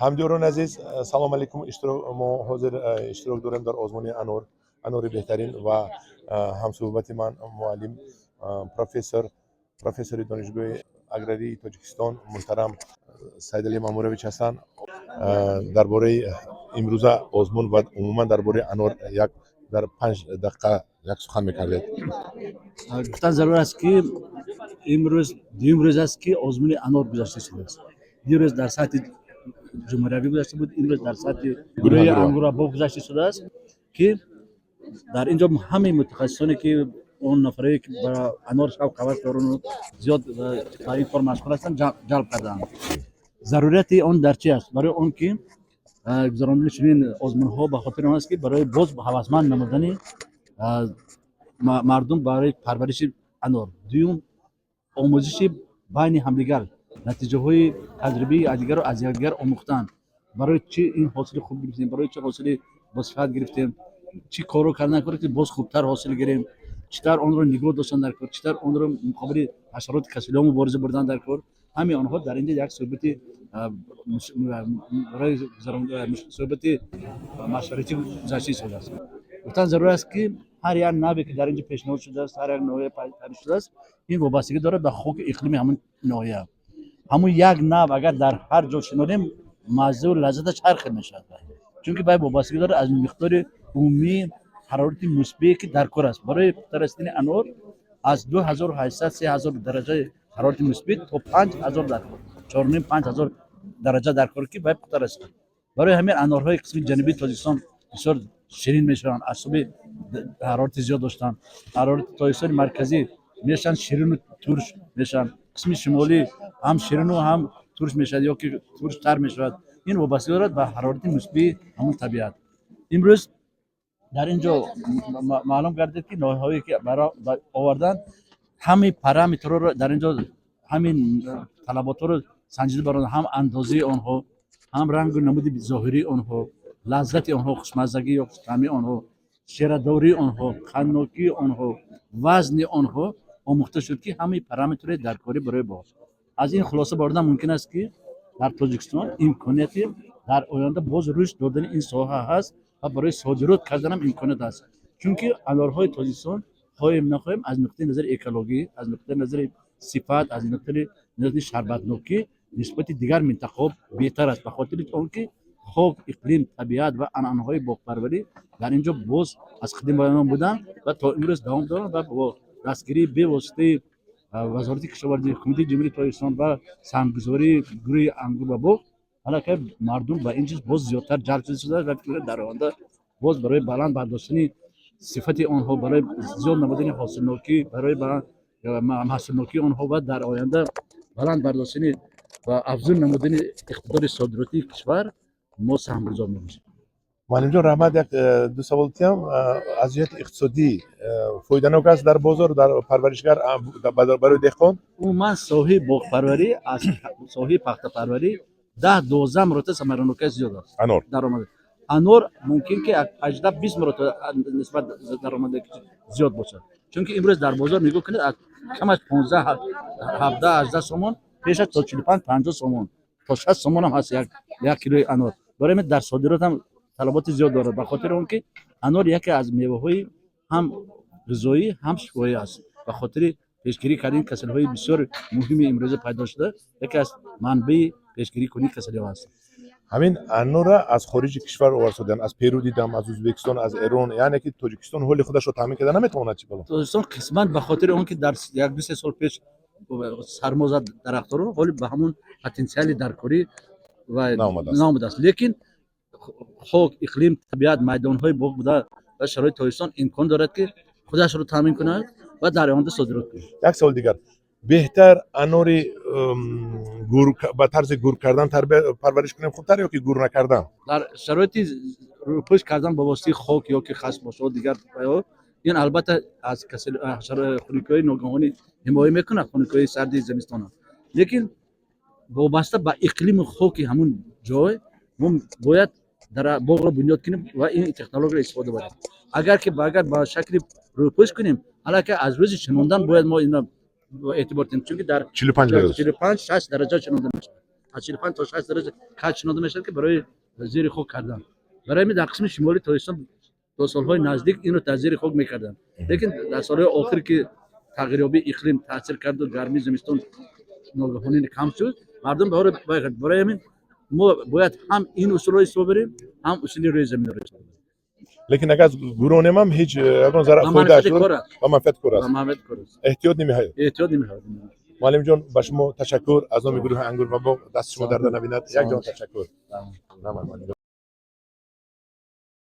Ҳамдиёрони азиз, салом алейкум. Мо ҳозир иштирок дорем дар озмуни анор, анори беҳтарин, ва ҳамсуҳбати ман муаллим, профессори Донишгоҳи аграрии Тоҷикистон муҳтарам Саидалӣ Маъмурович ҳастанд. Дар бораи имрӯза озмун ва умуман дар бораи анор як дар 5 дақиқа як сухан мекардед. Гуфтан зарур аст, ки имрӯз дуюм рӯз аст, ки озмуни анор гузашта шудааст. Дирӯз дар сатҳи ҷумҳуриявӣ гузашта буд, имрӯз дар сатҳи гурӯҳи ангур ва боғ гузашта шудааст, ки дар ин ҷо ҳамаи мутахассисоне, ки он нафарое, ки ба анор шавқ ҳавас доранд, зиёд ба ин кор машғул ҳастанд, ҷалб кардаанд. Зарурияти он дар чи аст? Барои он ки гузарондани чунин озмунҳо ба хотири он аст, ки барои боз ҳавасманд намудани мардум барои парвариши анор, дуюм, омӯзиши байни ҳамдигар, натиҷаҳои таҷрибаи якдигарро аз якдигар омӯхтан: барои чӣ ин ҳосили хуб гирифтем, барои чӣ ҳосили босифат гирифтем, чӣ корро кардан кор, ки боз хубтар ҳосил гирем, чӣ тавр онро нигоҳ доштан дар кор, чӣ тавр онро муқобили ҳашароти касалиҳо мубориза бурдан дар кор. Ҳамаи онҳо дар инҷо як суҳбати барои суҳбати машваратӣ гузашта истодааст. Гуфтан зарур аст, ки ҳар як навъе, ки дар инҷо пешниҳод шудааст, ҳар як ноҳия парвариш шудааст, ин вобастагӣ дорад ба хоку иқлими ҳамон ноҳия. Ҳамун як навъ агар дар ҳар ҷо шинонем, маззаву лаззаташ ҳар хел мешавад, чунки вай вобастагӣ дорад аз миқдори умумии ҳарорати мусбие, ки дар кор аст. Барои пухта расидани анор аз 2800, 3000 дараҷаи ҳарорати мусбӣ то 5000 дар кор, 4,5, 5000 дараҷа дар кор, ки вай пухта расад. Барои ҳамин анорҳои қисми ҷанубии Тоҷикистон бисёр ширин мешаванд аз ҳисоби ҳарорати зиёд доштан. Ҳарорати Тоҷикистони марказӣ мешаванд, ширину турш мешаванд. Қисми шимолӣ ҳам ширину ҳам турш мешавад ё ки турштар мешавад. Ин вобастагӣ дорад ба ҳарорати мусбии ҳамон табиат. Имрӯз дар ин ҷо маълум гардид, ки ноҳияҳое, ки овардан, ҳамаи параметрҳоро дар ин ҷо, ҳамин талаботҳоро санҷида баронданд: ҳам андозаи онҳо, ҳам рангу намуди зоҳирии онҳо, лаззати онҳо, хушмаззагӣ ё хуштаъмии онҳо, ширадории онҳо, қанднокии онҳо, вазни онҳо омӯхта шуд, ки ҳамаи параметрҳои даркорӣ барои боғ. Аз ин хулоса бародан мумкин аст, ки дар Тоҷикистон имконияти дар оянда боз рушд додани ин соҳа ҳаст ва барои содирот карданам имконият ҳаст, чунки анорҳои Тоҷикистон, хоҳем нахоҳем, аз нуқтаи назари экологӣ, аз нуқтаи назари сифат, аз нуқтаи назари шарбатнокӣ нисбати дигар минтақаҳо беҳтар аст, ба хотири он ки хок, иқлим, табиат ва анъанаҳои боғпарварӣ дар ин ҷо боз аз қадим айём буданд ва то имрӯз давом доранд. Ва бо дастгирии бевоситаи Вазорати кишоварзӣ, Ҳукумати Ҷумҳурии Тоҷикистон ва саҳмгузории гурӯҳи ангур ва боғ аллакай мардум ба ин чиз боз зиёдтар ҷалб шуда истодааст ва фикр мекунам, дар оянда боз барои баланд бардоштани сифати онҳо, барои зиёд намудани ҳосилнокӣ, барои маҳсулнокии онҳо ва дар оянда баланд бардоштани ва афзун намудани иқтидори содиротии кишвар мо саҳмгузор мебошем. Муаллимҷон, раҳмат. Як ду савол тиям. Аз ҷиҳати иқтисодӣ фоиданок аст дар бозор, дар парваришгар, барои деҳқон? Умуман, соҳаи боғпарварӣ аз соҳаи пахтапарварӣ 10-12 маротиба самаранокиаш зиёд аст. Анор? Даромад анор мумкин ки 18-20 маротиба нисбат даромаде зиёд бошад, чунки имрӯз дар бозор нигоҳ кунед, аз камаш 15, 17, 18 сомон пеш то 45, 50 сомон, то 60 сомон ҳам ҳаст як килои анор. Барои ҳамин дар содирот ҳам талаботи зиёд дорад, ба хотири он ки анор яке аз меваҳои ҳам ғизоӣ, ҳам шифоӣ аст. Ба хотири пешгирӣ кардани касалиҳои бисёр муҳими имрӯза пайдо шуда, яке аз манбаи пешгирӣ кунии касалиҳо аст. Ҳамин анора аз хориҷи кишвар оварсоданд, аз Перу дидам, аз Ӯзбекистон, аз Эрон. Яъне ки Тоҷикистон ҳоли худашро таъмин карда наметавонад, чӣ бало? Тоҷикистон қисман ба хотири он ки дар як ду се сол пеш сармо зад дарахтҳоро, ҳоли ба ҳамон потенсиали даркорӣ ва наомадааст. Наомадааст, лекин хок, иқлим, табиат, майдонҳои боғ буда ва шароити Тоҷикистон имкон дорад, ки худашро таъмин кунад ва дар оянда содирот кунад. Як савол дигар: беҳтар анори гур, ба тарзи гур кардан парвариш кунем хубтар ё ки гур накардан? Дар шароити рӯпӯш кардан ба воситаи хок ё ки хасбошҳо, дигар ин албатта аз хунукиҳои ногаҳонӣ ҳимоя мекунад, хунукиҳои сарди зимистона, лекин вобаста ба иқлиму хоки ҳамун ҷой мо бояд дар боғро бунёд кунем ва ин технологияро истифода барем. Агар ки агар ба шакли рӯпӯш кунем, аллакай аз рӯзи шинондан бояд мо ина эътибор кунем, чунки дар 45 градус. 45, 60 дараҷа шинонда мешавад. Аз 45 то 60 дараҷа каҷ шинонда мешавад, ки барои зери хок кардан. Барои ҳамин дар қисми шимоли Тоҷикистон то солҳои наздик инро дар зери хок мекарданд, лекин дар солҳои охир, ки тағйирёбии иқлим таъсир карду гармии зимистон ногаҳонӣ кам шуд, мардум баҳор. Барои ҳамин мо бояд ҳам ин усулро истифода барем, ҳам усули рӯи заминро истифода барем. Лекин агар гуронем ҳам, ҳеҷ ягон зарар Ба фоидааш манфиати кор аст. Ба манфиати кор Ба аст. Манфиати кор аст. Эҳтиёт намехоҳад. Эҳтиёт намехоҳад. Муаллимҷон, ба шумо ташаккур аз номи гурӯҳи «Ангур ва боғ». Дасти шумо дарда набинад. Як ҷон ташаккур. Раҳмат, муаллим.